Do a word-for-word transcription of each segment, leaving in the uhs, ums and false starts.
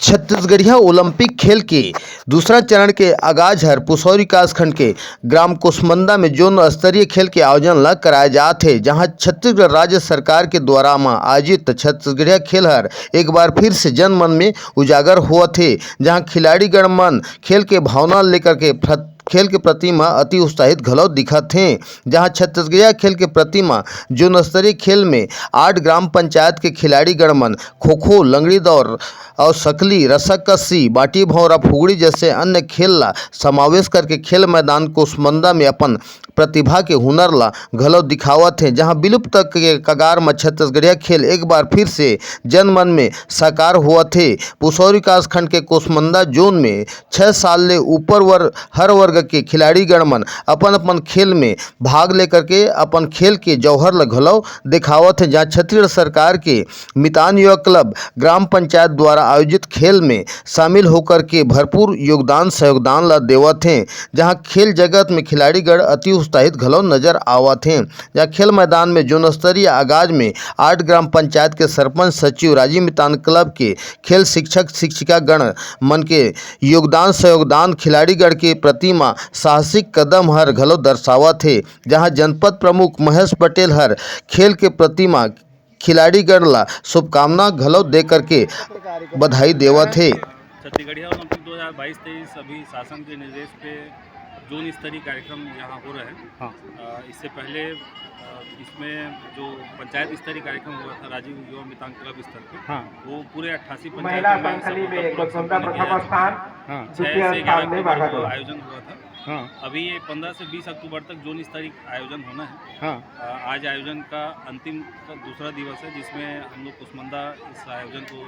छत्तीसगढ़िया Olympic खेल के दूसरा चरण के आगाज हर पुसौरी विकासखंड के ग्राम कुसमंदा में जोन स्तरीय खेल के आयोजन ला कराए जात हे, जहां छत्तीसगढ़ राज्य सरकार के द्वारा म आयोजित छत्तीसगढ़िया खेल हर एक बार फिर से जनमन में उजागर होवत हे, जहां खिलाड़ीगण मन खेल के भावना लेकर के प्र-, खेल के प्रति म अति उत्साहित घलो दिखत हे। जहां छत्तीसगढ़िया खेल के प्रति म जोन स्तरीय खेल में आठ ग्राम पंचायत के खिलाड़ीगण मन खो-खो, लंगड़ी दौड़ और सकली, रस्साकस्सी, बांटी भौंरा, फुगड़ी जैसे अन्य खेल ला समावेश करके खेल मैदान कुसमंदा में अपन प्रतिभा के हुनर ला घलो दिखावत हे, जहां विलुप्त के कगार म छत्तीसगढ़िया खेल एक बार फिर से जनमन में साकार होवत हे। पुसौरी विकासखंड के कुसमंदा जोन में छह साल ले ऊपर वर-, हर वर्ग के खिलाड़ीगण मन अपन-अपन खेल में भाग लेकर के अपन खेल के जौहर ल घलो दिखावत हे, जहां छत्तीसगढ़ सरकार के मितान युवा क्लब ग्राम पंचायत द्वारा आयोजित खेल में शामिल होकर के भरपूर योगदान सहयोगदान ल देवत हे, जहां खेल जगत में खिलाड़ीगण अति उत्साहित घलो नजर आवत हे। या खेल मैदान में जोन स्तरीय आगाज में आठ ग्राम पंचायत के सरपंच सचिव राजीव मितान क्लब के खेल शिक्षक शिक्षिका गण मन के योगदान सहयोगदान खिलाड़ीगण के प्रति म साहसिक कदम हर घलो दर्शावत हे, जहां जनपद प्रमुख महेश पटेल हर खेल के प्रति म खिलाड़ीगण ला शुभकामना घलो दे करके बधाई देवत हे। छत्तीसगढ़िया ओलंपिक दो हज़ार बाईस तेईस अभी शासन के निर्देश पे जोन स्तरीय कार्यक्रम यहाँ हो रहे हैं। हाँ। अ, इससे पहले, अ, इसमें जो पंचायत स्तरीय कार्यक्रम हुआ था राजीव युवा मितान क्लब स्तर पे, हाँ। वो पूरे अट्ठासी महिला पंचायतों में संखली में सबको एक सौ चौदह प्रथम स्थान, हाँ। छह से ग्यारह अक्टूबर को आयोजन हुआ था। हाँ। अभी ये पन्द्रह से बीस अक्टूबर तक जोन स्तरीय आयोजन होना है। हाँ। अ, आज आयोजन का अंतिम, दूसरा दिवस है, जिसमें हम लोग कुसमंदा इस आयोजन को,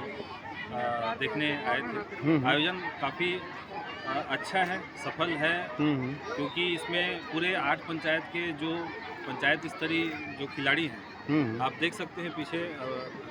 अ, देखने आए थे। हम्म, हम्म। आयोजन काफ़ी, अ, अच्छा है, सफल है, हम्म, हम्म। क्योंकि इसमें पूरे आठ पंचायत के जो पंचायत स्तरीय जो खिलाड़ी हैं, हम्म। आप देख सकते हैं पीछे, अ,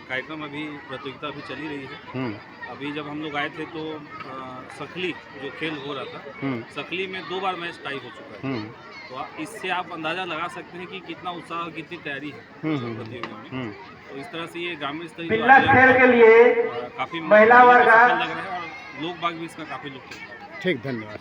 कार्यक्रम अभी, प्रतियोगिता अभी चली रही है। हम्म। अभी जब हम लोग आए थे तो, अ, सकली जो खेल हो रहा था, हम्म। सकली में दो बार मैच टाई हो चुका है। हम्म। तो आ-, इससे आप अंदाज़ा लगा सकते हैं कि कितना उत्साह और कितनी तैयारी है हम्म, हम्म, प्रतियोगियों में। हम्म। तो इस तरह से ये ग्रामीण स्तरीय जो बिल्ला आयोजन खेल था, के लिए अ, काफ़ी महिला मुझे तो वर्ग सफल लग रहा है और लोग बाग भी इसका काफ़ी लुत्फ उठा रहे हैं। ठीक, धन्यवाद।